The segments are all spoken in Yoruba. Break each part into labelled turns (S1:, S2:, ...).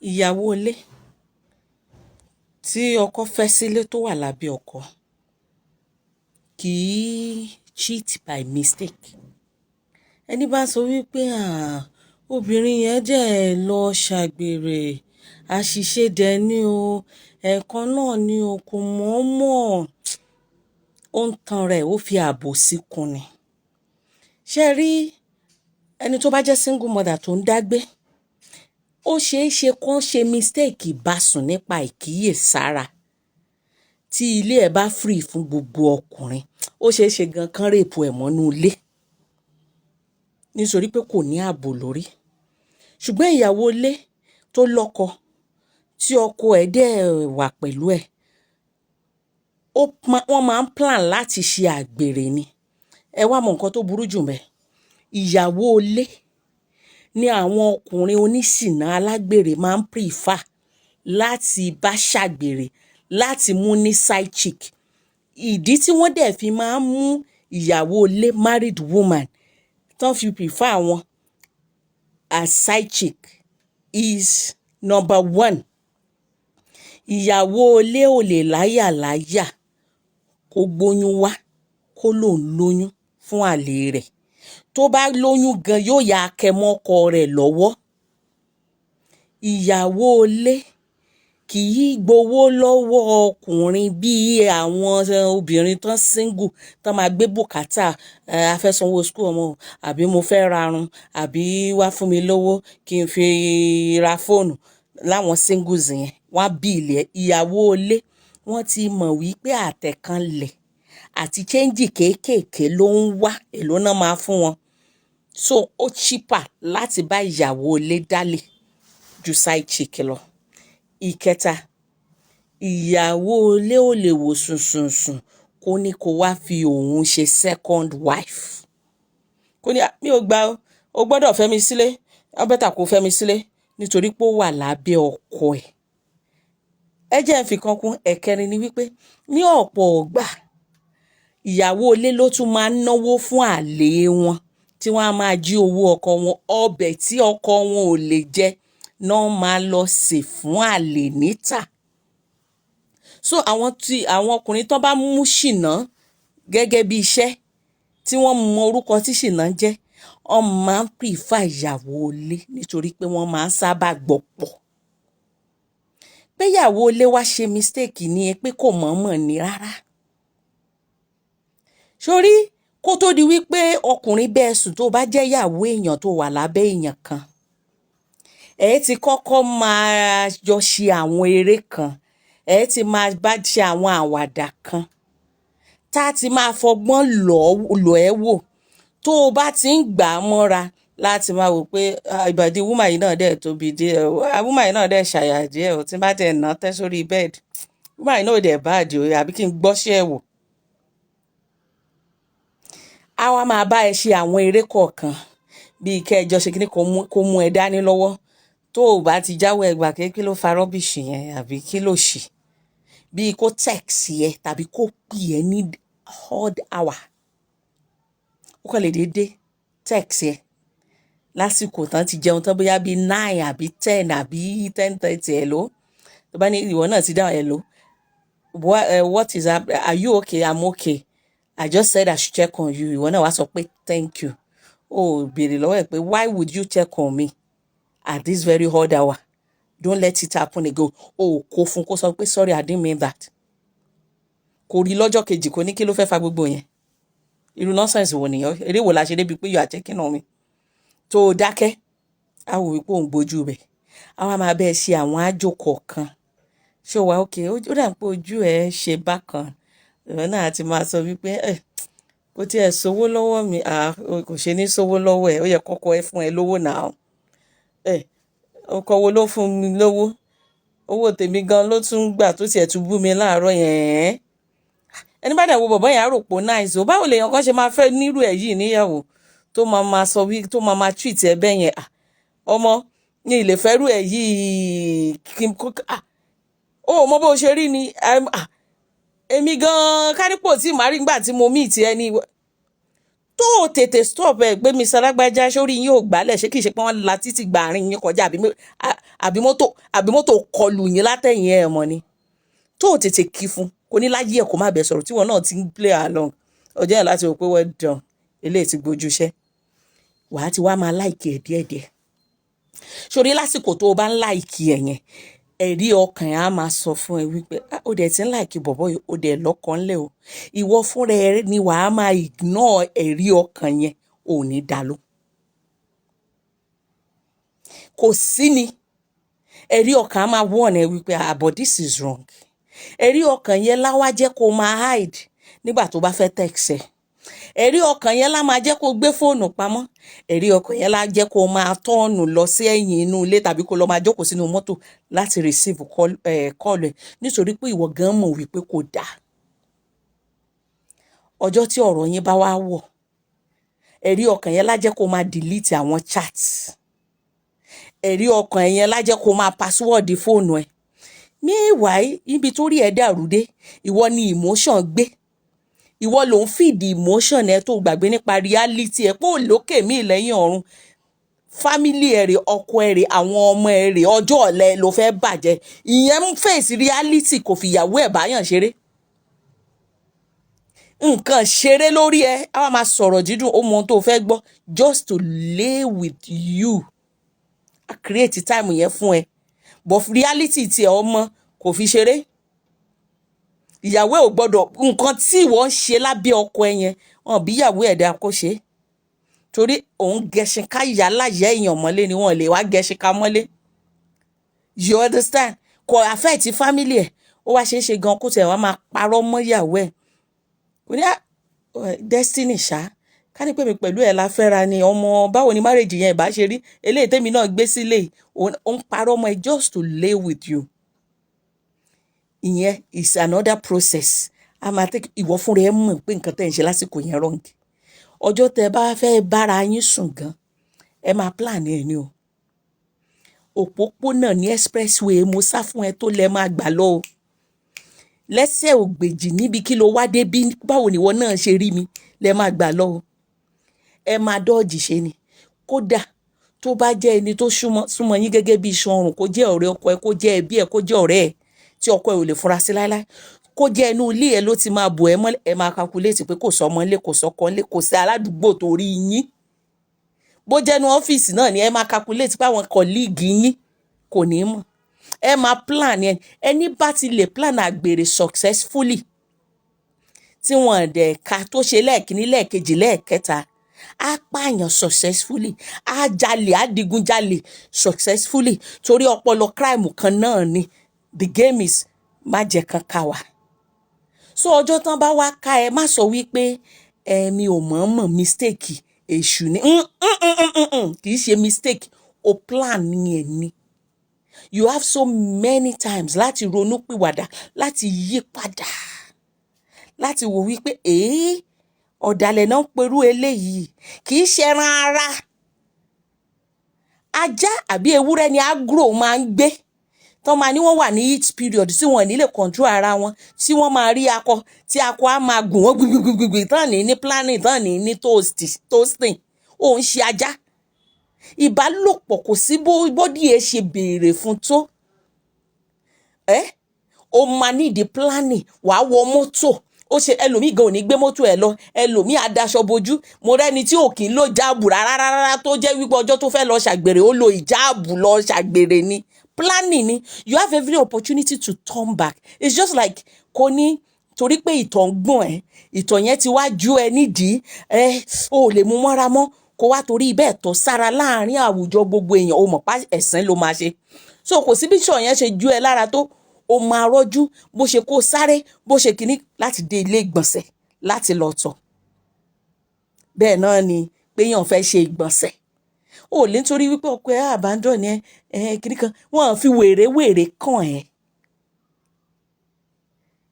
S1: Ìyàwó ilé tí ọkọ fẹ́ sílé tó wà lábẹ́ ọkọ kì í cheat by mistake. Ẹni bá sọ wípé, "À, obìnrin yẹn dẹ̀ lọ ṣàgbèrè, àṣìṣe dẹ̀ ni o, ẹ̀ẹ̀kan náà ni o, kò mọ̀ mọ̀." Ó ń tan rẹ̀, ó fi àbòsí kún ni. Ṣé ẹ rí ẹni tó bá jẹ́ single mother tó ń dàgbé, ó ṣe é ṣe kó ṣe mistake bá sùn nípa ìkíyèsára. Tí ilé ẹ bá free fún gbogbo ọkùnrin, ó ṣe é ṣe gan kán rape ẹ̀ mọ́nú ilé. Nítorí pé kò ní ààbò lórí. Ṣùgbọ́n ìyàwó ilé tó lọ́kọ, tí ọkọ ẹ̀ dẹ̀ wà pẹ̀lú ẹ̀, wọ́n máa ń plan láti ṣe àgbèrè ni. Ẹ wá mọ nǹkan tó burú jù ńbẹ. Ìyàwó ilé ní àwọn ọkùnrin oníṣìná alágbèrè máa ń prefer láti bá ṣàgbèrè, láti mú ní side chick. Ìdí tí wọ́n dẹ̀ fi máa ń mú ìyàwó ilé, married woman, tán fi prefer wọn as side chick is number one: ìyàwó ilé ò lè láyà láyà kó gbóyún wá, kó lóun lóyún fún àlè rẹ̀. Tó bá lóyún gan, yóò ya akẹmọ́ ọkọ rẹ̀ lọ́wọ́. Ìyàwó ilé kì í gbowó lọ́wọ́ ọkùnrin bí àwọn obìnrin tán single tán máa gbé bùkátà. A fẹ́ sanwó school ọmọ, àbí mo fẹ́ rarun, àbí wá fún mi lówó kí n fi ra fóònù. Láwọn singles yẹn, wọ́n á bill ẹ̀. Ìyàwó ilé, wọ́n ti mọ̀ wípé àtẹ̀kànlẹ̀ àti change kéékèèké ló ń wá, èló náà máa fún wọn. So ó cheaper láti bá ìyàwó ilé dálé ju side chick lọ. Ìkẹta, ìyàwó ilé ò lè wò sùnsùnsùn kó ní kó wá fi òun ṣe second wife. Kó ní, "Mi ò gbà o, o gbọ́dọ̀ fẹ́ mi sílé, ó better kó fẹ́ mi sílé," nítorí pé ó wà lábẹ́ ọkọ ẹ̀. Ẹ jẹ́ n fi kan kún. Ẹ̀kẹrin ni wípé ní ọ̀pọ̀ ọgbà, ìyàwó ilé ló tún máa ń náwó fún àlè wọn, tí wọ́n á máa jí owó ọkọ wọn. Ọbẹ̀ tí ọkọ wọn ò lè jẹ náà máa lọ sè fún àlè níta. So àwọn tí àwọn ọkùnrin tó bá mú ṣìnà gẹ́gẹ́ bí iṣẹ́, tí wọ́n mọ orúkọ tí ṣìnà ń jẹ́, wọ́n máa ń prefer ìyàwó ilé nítorí pé wọ́n máa ń sábà gbọ́pọ̀. Pé ìyàwó ilé wá ṣe mistake ní pé kò mọ̀ọ́mọ̀ ní rárá. Sórí kó tó di wípé ọkùnrin bẹ́ẹ̀ sùn, tó bá jẹ́ ìyàwó èèyàn tó wà lábẹ́ èèyàn kan, ẹ ti kọ́kọ́ máa jọ ṣe àwọn eré kan, ẹ ti máa bá ṣe àwọn àwàdà kan, tá a ti máa fọgbọ́n lọ̀ ẹ́ wò. Tó o bá ti ń gbà á mọ́ra láti máa wò pé ìbàdí woman yìí náà dẹ̀ tóbi díẹ̀ o, woman yìí náà dẹ̀ ṣàyà díẹ̀ o, tí n bá tẹ̀ ná tẹ́ sórí bed, woman yìí náà dẹ̀ bad o, àbí kí n gbọ́ṣẹ́ wò. Á wá máa bá ẹ ṣe àwọn eré kọ̀ọ̀kan, bíi kẹ́ ẹ jọ ṣe kíní, kó mú ẹ dání lọ́wọ́. Tó o bá ti jáwọ́ ẹgbà, kí ló fa rubbish yẹn, àbí kí ló ṣì, bíi kó text ẹ tàbí kó pè ẹ́ ní odd hour. Ó kàn lè dédé text ẹ lásìkò tán ti jẹun tán, bóyá bíi 9 àbí 10 àbí 10:30. "Hello." Tó bá ní ìwọ náà ti dáhùn, "Hello, what is up? Are you okay?" "I'm okay, I just said I should check on you." Ìwọ náà wá sọ pé, "Thank you." Ó béèrè lọ́wọ́ ẹ̀ pé, "Why would you check on me at this very odd hour? Don't let it happen again." O kò fún kó sọ pé, "Sorry, I didn't mean that." Kò rí lọ́jọ́ kejì, kò ní kí ló fẹ́ fa gbogbo yẹn. Irú nonsense wo nìyẹn? Eré wo la ṣe débi pé you are checking on me tó o dákẹ́? Á wò wípé òun gbójú bẹ̀, á wá máa bẹ́ẹ̀ ṣe àwọn àjò kọ̀ọ̀kan. "Ṣé o wà okay? Ó dà pé ojú ẹ̀ ṣe bákan." Ìwọ náà ti máa sọ wípé ẹ kò tiẹ̀ sówó lọ́wọ́ mi. Kò ṣe ní sówó lọ́wọ́ ẹ̀, ó yẹ kọ́kọ́ ẹ fún ẹ lówó náà. Ẹ ọkọ wo ló fún mi lówó? Owó tèmi gan ló tún gbà tó tiẹ̀ tún bú mi láàárọ̀ yẹn. Ẹni bá dẹ̀ wo bọ̀bọ́ yẹn, á rò pé nice o. Báwo lèèyàn kan ṣe máa fẹ́ nírú ẹ̀ yìí níyàwó, tó máa máa sọ wí, tó máa máa treat ẹ bẹ́ẹ̀ yẹn? Ọmọ ní ilé fẹ́rù ẹ̀ yìí kí n kó ó mọ bó ṣe rí ni. Èmi gan-an kánípò tí màá rí nígbà tí mo meet ẹni tó Tó o tètè stop ẹ pé, "Mr. Lágbájá, sórí yín ò gbálẹ̀? Ṣé kìí ṣe pé wọ́n la títì gba àárín yín kọjá, àbí mọ́tò kọlù yín látẹ̀yìn ẹ̀ mọ́ ni?" Tó o tètè kí fún kò ní láyé ẹ̀ kó má bẹ̀ sọ̀rọ̀, tí wọn náà ti ń play along ọjọ́ yẹn láti rò pé, "Well done, eléyìí ti gbójú iṣẹ́." Wàá ti wá máa like ẹ̀ díẹ̀díẹ̀. Sórí lásìkò tó o bá ń like ẹ̀ yẹn, ẹ̀rí ọkàn ẹ̀ á máa sọ fún ẹ wípé, "Ah, ó dẹ̀ ti ń like bọ̀bọ̀ yìí, ó dẹ̀ lọ́kàn ńlẹ̀ o." Ìwọ fúnra ẹ ni wàá máa ignore ẹ̀rí ọkàn yẹn, ò ní dá lóhùn. Kò sí ni ẹ̀rí ọkàn á máa warn ẹ wípé, "Ah, but this is wrong." Ẹ̀rí ọkàn yẹn láwá jẹ́ kó máa hide nígbà tó bá fẹ́ text ẹ. Ẹ̀rí ọkàn yẹn lá máa jẹ́ kó gbé fóònù pamọ́. Ẹ̀rí ọkàn yẹn lá jẹ́ kó máa turn lọ sí ẹ̀yìn inú ilé tàbí kó lọ máa jókòó sínú mọ́tò láti receive call ẹ̀, nítorí pé ìwọ gan mọ̀ wípé kò dáa. Ọjọ́ tí ọ̀rọ̀ yín bá wá wọ̀, ẹ̀rí ọkàn yẹn lá jẹ́ kó máa delete àwọn chats. Ẹ̀rí ọkàn yẹn lá jẹ́ kó máa password fóònù ẹ̀. Meanwhile, ibi tó rí ẹ dàrú dé, ìwọ ni emotion gbé, ìwọ ló ń feed emotion ẹ, tó gbàgbé nípa reality ẹ pé ò lókè mí lẹ́yìn ọ̀run. Family ẹ rè, ọkọ ẹ rè, àwọn ọmọ ẹ rè, ọjọ́ ọ̀la ẹ ló fẹ́ bàjẹ́. Ìyẹn ń face reality, kò fìyàwó ẹ̀ báyàn ṣeré, nǹkan ṣeré lórí ẹ. Á wá máa sọ̀rọ̀ dídùn, ó mọ ohun tó fẹ́ gbọ́, just to lay with you. Á create time yẹn fún ẹ, but reality tiẹ̀, ọmọ kò fi ṣeré, ìyàwó ẹ̀ ò gbọ́dọ̀. Nǹkan tí ìwọ ń ṣe lábẹ́ ọkọ ẹ yẹn, wọn bí ìyàwó ẹ̀ dáa kó ṣe é, torí òun gẹṣin ká yà láyà èèyàn mọ́lé ni, wọ́n lè wá gẹṣin ká mọ́lé, you understand? Kò affect family ẹ̀. Ó wá ṣeé ṣe gan kó tiẹ̀ wá máa parọ́ mọ́ ìyàwó ẹ̀. Kò ní destiny ṣá, ká ní pé mi pẹ̀lú ẹ̀ la fẹ́ra ni ọmọ, báwo ni marriage yẹn ìbá ṣe rí? Eléyìí tèmi náà gbé sílé, ó ń parọ́ mọ́ ẹ just to lay with you. Ìyẹn is another process. A máa take ìwọ fúnra ẹ mọ̀ pé nǹkan tẹ́ ń ṣe lásìkò yẹn wrong. Ọjọ́ tẹ́ bá fẹ́ bára yín sùn gan, ẹ máa plan ẹ ní o. Òpópónà ní expressway mo sá fún ẹ tó lẹ máa gbà lọ o. Lẹ́sẹ̀ ògbèjì níbi kí ló wá dé bí, báwo ni ìwọ náà ṣe rí mi, lẹ máa gbà lọ o. Ẹ máa dọ́ọ̀jì ṣe ni. Kódà tó bá jẹ́ ẹni tó súnmọ́ yín gẹ́gẹ́ bí iṣan ọrùn, kó jẹ́ ọ̀rẹ́ ọkọ ẹ, kó jẹ́ ẹbí ẹ, kó jẹ́ ọ̀rẹ́ ẹ tí ọkọ ẹ ò lè fura sí láéláé, kó jẹ́ inú ilé ẹ ló ti máa bò ẹ mọ́lẹ̀, ẹ máa calculate pé kò sọmọ ilé, kò sọkọ ilé, kò sí aládùúgbò tó rí yín. Bó jẹ́ inú ọ́fíìsì náà ni, ẹ máa calculate pé àwọn colleague yín kò ní mọ̀. Ẹ máa plan ẹ. Ẹni bá ti lè plan àgbèrè successfully, tí wọ́n dẹ̀ ka tó ṣe lẹ́ẹ̀kínní, lẹ́ẹ̀kejì, lẹ́ẹ̀kẹta, á pààyàn successfully, á jalè, á digunjalè successfully, torí ọpọlọ crime kan náà ni. The game is má jẹ́ kan ká wa. So ọjọ́ tán bá wá ká ẹ, má sọ wípé ẹ̀mi ò mọ̀ọ́mọ̀, mistake, èṣù ni. Kì í ṣe mistake o, plan ni ẹ̀ ni. You have so many times láti ronú pìwàdà, láti yí padà, láti wò wípé èé, ọ̀dàlẹ̀ náà ń perú eléyìí. Kì í ṣe ẹran ara ajá àbí ewúrẹ́ ni agro máa ń gbé tọ́ máa ní wọ́n wà ní heat period, tí wọ́n ní lè control ara wọn, tí wọ́n máa rí akọ, tí akọ á máa gùn wọ́n gbìgbìgbìgbì tán ní planning, tán ní toasting. Òun ṣe ajá. Ìbálòpọ̀, kò sí body ẹ ṣe béèrè fún tó ẹ́, o máa ní ìdí planning. Wàá wọ mọ́tò, ó ṣe ẹlòmíì gan ò ní gbé mọ́tò ẹ̀ lọ, ẹlòmíì adaṣọ bojú. Mo rẹ́ni tí ò kí ń lo jáàbù rárá rárá, tó jẹ́ wípé ọjọ́ tó fẹ́ lọ ṣàgbèrè, ó lo ìjáàbù lọ ṣàgbèrè ni. Planning ni. You have every opportunity to turn back. It's just like kò ní torí pé ìtọ̀ ń gbọ̀n ẹ́, ìtọ̀ yẹn ti wá ju ẹ nídìí ẹ, o ò lè mú mọ́ra mọ́, kó wá torí bẹ́ẹ̀ tọ́ sára láàrin àwùjọ gbogbo èèyàn. O mọ̀ pa ẹ̀sìn ló máa ṣe. So kò sí bí ìṣọ̀ yẹn ṣe ju ẹ lára tó, o máa rọ́jú, bó ṣe kó sáré, bó ṣe kínní, láti dé ilé ìgbọ̀nsẹ̀ láti lọ tọ̀. Bẹ́ẹ̀ náà ni péyàn fẹ́ ṣe ìgbọ̀nsẹ̀, o lè nítorí wípé ọkọ ẹ abandon ẹ, ẹ kínní kan, wọ́n fi wèrè wèrè kàn ẹ́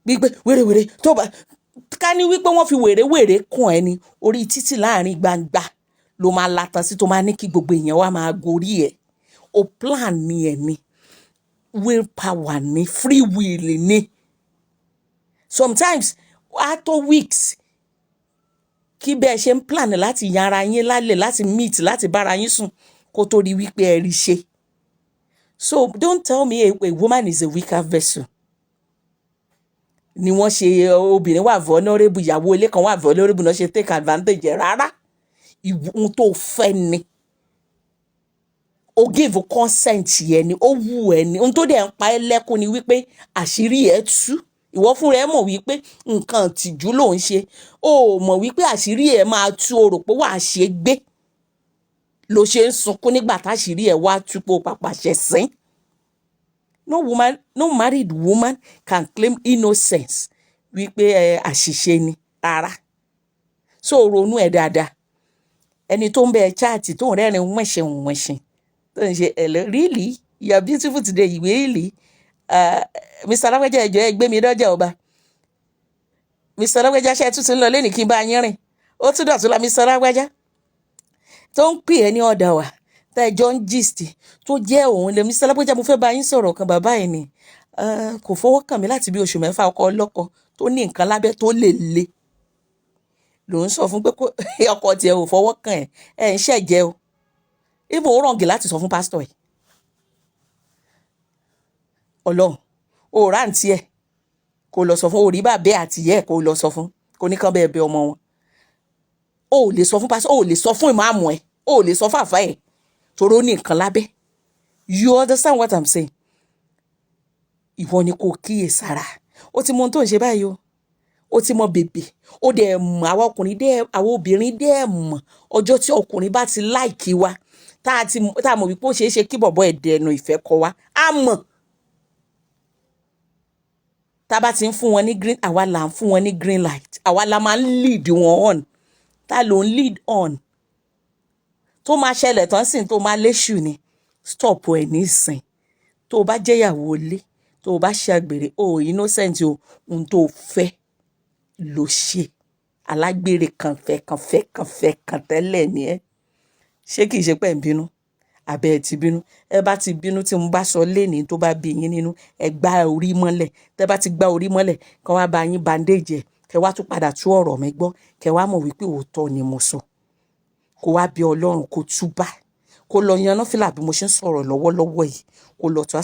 S1: gbígbé wèrèwèrè. Tó bá ká ní wípé wọ́n fi wèrè wèrè kàn ẹ́ ní orí títì láàrin gbangba, ló máa latan sí, tó máa ní kí gbogbo èèyàn wá máa gorí ẹ̀. O plan ni ẹ̀ ni, will power ni, free will ni. Sometimes á tó weeks. Kí bẹ́ẹ̀ ṣe ń plan láti yanra yín lálẹ́, láti meet, láti bára yín sùn, kó tó rí wípé ẹ rí ṣe. So don't tell me a woman is a weaker vessel ni wọ́n ṣe. Obìnrin wà vulnerable, ìyàwó ilé kan wà vulnerable náà ṣe take advantage ẹ̀. Rárá, ohun tó fẹ́ ni o give consent yẹn ni ó wù ẹ́ ni. Ohun tó dẹ̀ ń pa ẹ́ lẹ́kún ni wípé àṣírí ẹ̀ tú. Ìwọ fúnra ẹ mọ̀ wípé nǹkan ìtìjú ló ń ṣe. O mọ̀ wípé àṣírí ẹ̀ máa tú. O rò pé wàá ṣe gbé ló ṣe ń sunkún nígbà táṣírí ẹ̀ wá tú pé o pàpà ṣẹ̀sín. No woman, no married woman can claim innocence wípé ẹ àṣìṣe ni. Rárá. So ronú ẹ dáadáa. Ẹni tó ń bẹ chat, tó ń rẹ́rìn wẹ̀ṣẹ̀ wẹ̀ṣẹ̀, tó ń ṣe "Hello, really, you are beautiful today, really, Mr. Alágbèjà, ẹjọ́ ẹ gbé mi dọ́jà ọba. Mr. Alágbèjà, ṣe é tún ti ń lọ lẹ́nìí kí n bá yín rìn? Ó tún dọ̀tún la." Mr. Alágbèjà tó ń pè ẹ́ ní ọ̀dà wà tẹ́jọ́ ń gist, tó jẹ́ òun lè, "Mr. Alágbèjà, mo fẹ́ bá yín sọ̀rọ̀ kan. Bàbá ẹ̀ ni kò fọwọ́ kàn mí láti bí oṣù 6." Ọkọ ọlọ́kọ tó ní nǹkan lábẹ́ tó lè le ló ń sọ fún pé ọkọ tiẹ̀ ò fọwọ́ kàn ẹ́. Ẹ̀ ń ṣẹ̀jẹ̀ o. Ibo ó wrong láti sọ fún pásítọ̀ ẹ̀. Ọlọ́run ò rántí ẹ̀ kó lọ sọ fún òrí bàbá àtìyẹ́ ẹ̀, kó lọ sọ fún kó ní kán bẹ́ẹ̀ bẹ ọmọ wọn. O ò lè sọ fún pásítọ̀, o ò lè sọ fún ìmáàmù ẹ̀, o ò lè sọ fún àfáà ẹ̀, torí ó ní nǹkan lábẹ́. You understand what I'm saying? Ìwọ ni kò kíyè sára. Ó ti mọ ohun tó ń ṣe báyìí o. Ó ti mọ bèbè, ó dẹ̀ mọ̀. Àwa ọkùnrin dẹ̀, àwa obìnrin dẹ̀ mọ̀ ọjọ́ tí ọkùnrin bá ti like wa, tá a mọ̀ wípé ó ṣeé ṣe kí bọ̀bọ̀ ẹ̀ dẹnu ìfẹ́ kọ wa. Á mọ̀ tá a bá ti ń fún wọn ní green, àwa là ń fún wọn ní green light. Àwa la máa ń lead wọn on. Tá ló ń lead on tó máa ṣẹlẹ̀ tán sìn, tó máa léṣù ni. Stop ẹ̀ nísìn. Tó o bá jẹ́yàwó ilé, tó o bá ṣe àgbèrè, o innocent o. Ohun tó o fẹ́ ló ṣe. Alágbèrè kànfẹ́ kànfẹ́ kànfẹ́ kàn tẹ́lẹ̀ ni ẹ́. Ṣé kìí ṣe pé ń bínú? Àbẹ́ ẹ ti bínú? Ẹ bá ti bínú, tí mo bá sọ lénìí tó bá bí yín nínú, ẹ gbá orí mọ́lẹ̀. Tẹ́ bá ti gbá orí mọ́lẹ̀, kí wọ́n bá yín bandage ẹ̀, kẹ́ wá tún padà tú ọ̀rọ̀ mi gbọ́, kẹ́ wá mọ̀ wípé òótọ́ ni mo sọ. Kó wá bí Ọlọ́run, kó túbà, kó lọ yan náfìlà bí mo ṣe ń sọ̀rọ̀ lọ́wọ́lọ́wọ́ yìí, kó lọ tó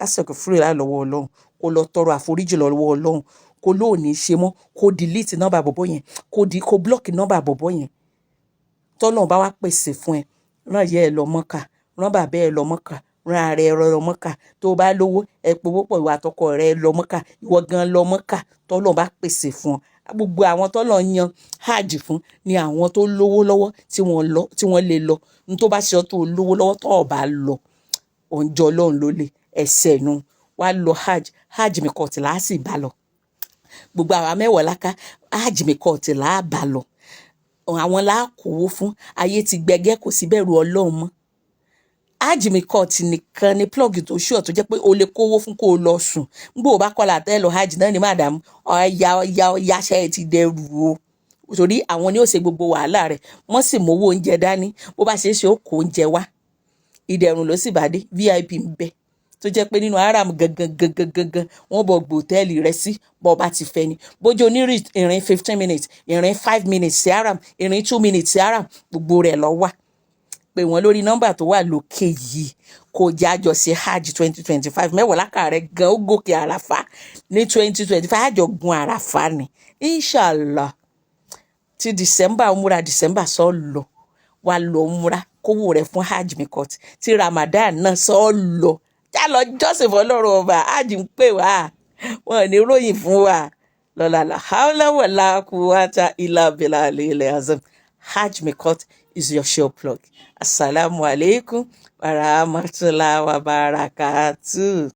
S1: astaghfirullah lọ́wọ́ Ọlọ́run, kó lọ tọrọ àforíjì lọ́wọ́ Ọlọ́run, kó lóòní ṣe mọ́, kó delete nọ́mbà bọ̀bọ̀ yẹn, kó block nọ́mbà bọ̀bọ̀ yẹn. Tọ́lọ́run bá wá pèsè fún ẹ, rán ìyá ẹ lọ Mọ́kà, rán bàbá ẹ lọ Mọ́kà, rán ara ẹ lọ Mọ́kà. Tó o bá lówó, ẹ powó pọ̀, ìwà àtọkọ rẹ lọ Mọ́kà, ìwọ gan lọ Mọ́kà. Tọ́lọ́run bá pèsè fún ọ. Gbogbo àwọn tọ́lọ́run yan hajj fún ni àwọn tó lówó lọ́wọ́ tí wọ́n lọ, tí wọ́n lè lọ. Ní tó bá ṣe ọ́ tó lówó lọ́wọ́ tó ò bá lọ, òǹjọ́ Ọlọ́run ló lè ẹsẹ̀ nu. Wá lọ hajj. Hajj mi kọ̀ tí là á sì bá lọ. Gbogbo àwa mẹ́wàá láká hajj mi kọ̀ tí là á bá lọ. Àwọn là á kówó fún. Ayé ti gbẹgẹ́, kò sí bẹ̀rù Ọlọ́run mọ́. Hajj mi court nìkan ni plug tó ṣùọ̀ tó jẹ́ pé o lè kówó fún kó o lọ sùn. Ngbò bá kọ́lá tẹ́ lọ hajj náà ni, madam, ọ̀ya ọ̀ya ọ̀ya ṣe é ti dẹrù o, torí àwọn ni ó ṣe gbogbo wàhálà rẹ̀. Wọ́n sì mówó oúnjẹ dání. Bó bá ṣe é ṣe, ó kó oúnjẹ wá. Ìdẹ̀rùn ló sì bá dé. VIP ń bẹ tó jẹ́ pé nínú haram gangan gangan gangan, wọ́n bọ̀ gbòtẹ́ẹ̀lì rẹ sí bọ́ bá ti fẹ́ ni. Bójú onírìn ìrìn 15 minutes, ìrìn 5 minutes sí haram, ìrìn 2 minutes sí haram, gbogbo rẹ̀ lọ wà. Pè wọ́n lórí nọ́mbà tó wà lókè yìí, kó jẹ́ àjọ ṣe hajj 2025. Mẹ́wàá lákà rẹ̀ gan, ó gòkè àràfà ní 2025. Àjọ gun àràfà ni, inshallah. Ti December, múra December, sọ lọ wà lọ múra kówó rẹ̀ fún hajj mikot. Ti Ramadan náà, sọ lọ já lọ jọ́sìn fọlọ́run ọba. Hajj ń pè wá, wọn ò ní ròyìn fún wa lọ́la. La hawla wala quwwata illa billahi ilẹ̀ azam. Hajj mikot is your show plug. Asalaamu alaikum wa rahmatulah wa barakatuh.